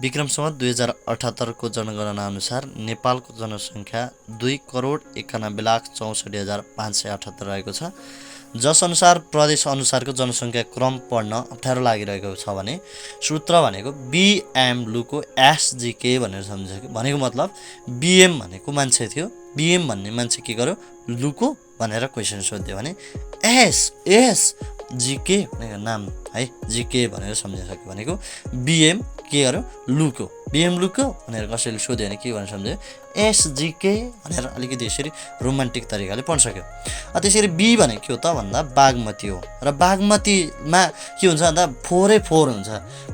विक्रम सम्वत 2078 को जनगणना अनुसार नेपालको जनसङ्ख्या 2,91,64,578 रहेको छ। जस अनुसार प्रदेश अनुसारको जनसङ्ख्या क्रम पढ्न अप्ठ्यारो लागिरहेको छ भने सूत्र भनेको बिएम लुको एसजिके भनेर सम्झिसक्यो। भनेको मतलब बिएम भनेको मान्छे थियो, बिएम भन्ने मान्छे के गर्यो लुको भनेर क्वेसन सोध्यो भने एस एस जिके भनेको नाम है जिके भनेर सम्झिसक्यो। भनेको बिएम के गर्यो लुको, बिएम लुको भनेर कसैले सोध्यो भने के भनेर सम्झ्यो एसजिके भनेर अलिकति यसरी रोमान्टिक तरिकाले पढ्न सक्यो। त्यसरी बी भनेको के हो त भन्दा बागमती हो र बागमतीमा के हुन्छ भन्दा 4 हुन्छ।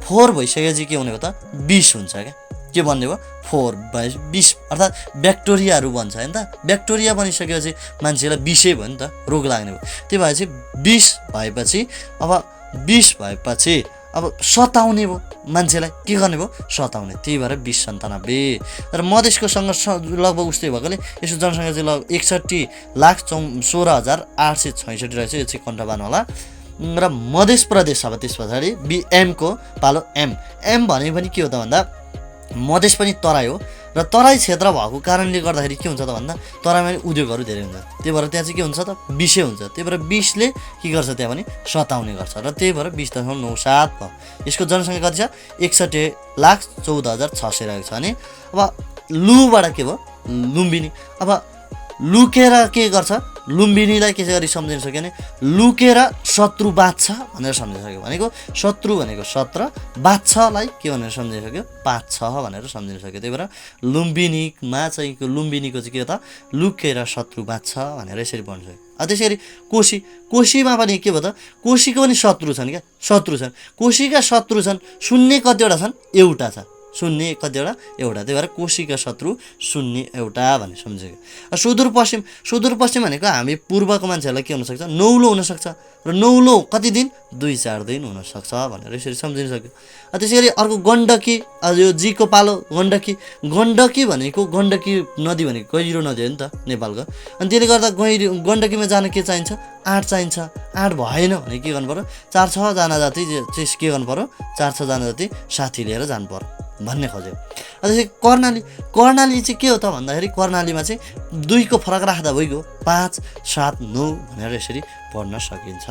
4 भइसकेपछि के हुने हो त 20 हुन्छ क्या। के भन्ने भयो 4 भए 20 अर्थात् ब्याक्टेरियाहरू बन्छ होइन त। ब्याक्टेरिया बनिसकेपछि मान्छेलाई 20 भयो नि त, रोग लाग्ने भयो। त्यही भएपछि 20 भएपछि अब 20 भएपछि अब सताउने भयो मान्छेलाई, के गर्ने भयो सताउने। त्यही भएर 2097 र मधेसकोसँग लगभग उस्तै भएकोले यसको जनसङ्ख्या चाहिँ लगभग 61,16,866 रहेछ। यो चाहिँ कन्ठबान होला। र मधेस प्रदेश अब त्यस पछाडि बिएमको पालो एम भने पनि के हो त भन्दा मधेस पनि तराई हो र तराई क्षेत्र भएको कारणले गर्दाखेरि के हुन्छ त भन्दा तराईमा उद्योगहरू धेरै हुन्छ। त्यही भएर त्यहाँ चाहिँ के हुन्छ त 20 हुन्छ। त्यही भएर 20ले के गर्छ त्यहाँ पनि सताउने गर्छ र त्यही भएर 20.97 भयो। यसको जनसङ्ख्या कति छ 61,14,600 रहेको छ। अनि अब लुबाट के भयो लुम्बिनी। अब लुकेर के गर्छ लुम्बिनीलाई के गरी सम्झिन सक्यो भने लुकेर शत्रु बाँच्छ भनेर सम्झिन सक्यो। भनेको शत्रु भनेको 17 बाँच्छलाई के भनेर सम्झिन सक्यो 5-6 भनेर सम्झिन सक्यो। त्यही भएर लुम्बिनीमा चाहिँ लुम्बिनीको चाहिँ के हो त लुकेर शत्रु बाँच्छ भनेर यसरी पढ्न सक्यो। त्यसरी कोशीमा पनि के भयो त कोशीको पनि शत्रु छन् क्या, शत्रु छन्। कोशीका शत्रु छन् शून्य कतिवटा छन् एउटा छ, शून्य कतिवटा एउटा। त्यही भएर कोशीका शत्रु शून्य एउटा भनेर सम्झेको। सुदूरपश्चिम भनेको हामी पूर्वको मान्छेहरूलाई के हुनसक्छ नौलो हुनसक्छ र नौलो कति दिन 2-4 दिन हुनसक्छ भनेर यसरी सम्झिन सक्यो। त्यसरी अर्को गण्डकी, यो जीको पालो गण्डकी भनेको गण्डकी नदी भनेको गहिरो नदी हो नि त नेपालको। अनि त्यसले गर्दा गण्डकीमा जान के चाहिन्छ 8 चाहिन्छ। 8 भएन भने के गर्नु पर्यो 4-6 जना जति चाहिँ के गर्नु पर्यो 4-6 जना जति साथी लिएर जानु पर्यो भन्ने खोज्यो। त्यसै कर्णाली चाहिँ के हो त भन्दाखेरि कर्णालीमा चाहिँ 2 को फरक राख्दा भइगयो 5, 7, 9 भनेर यसरी पढ्न सकिन्छ।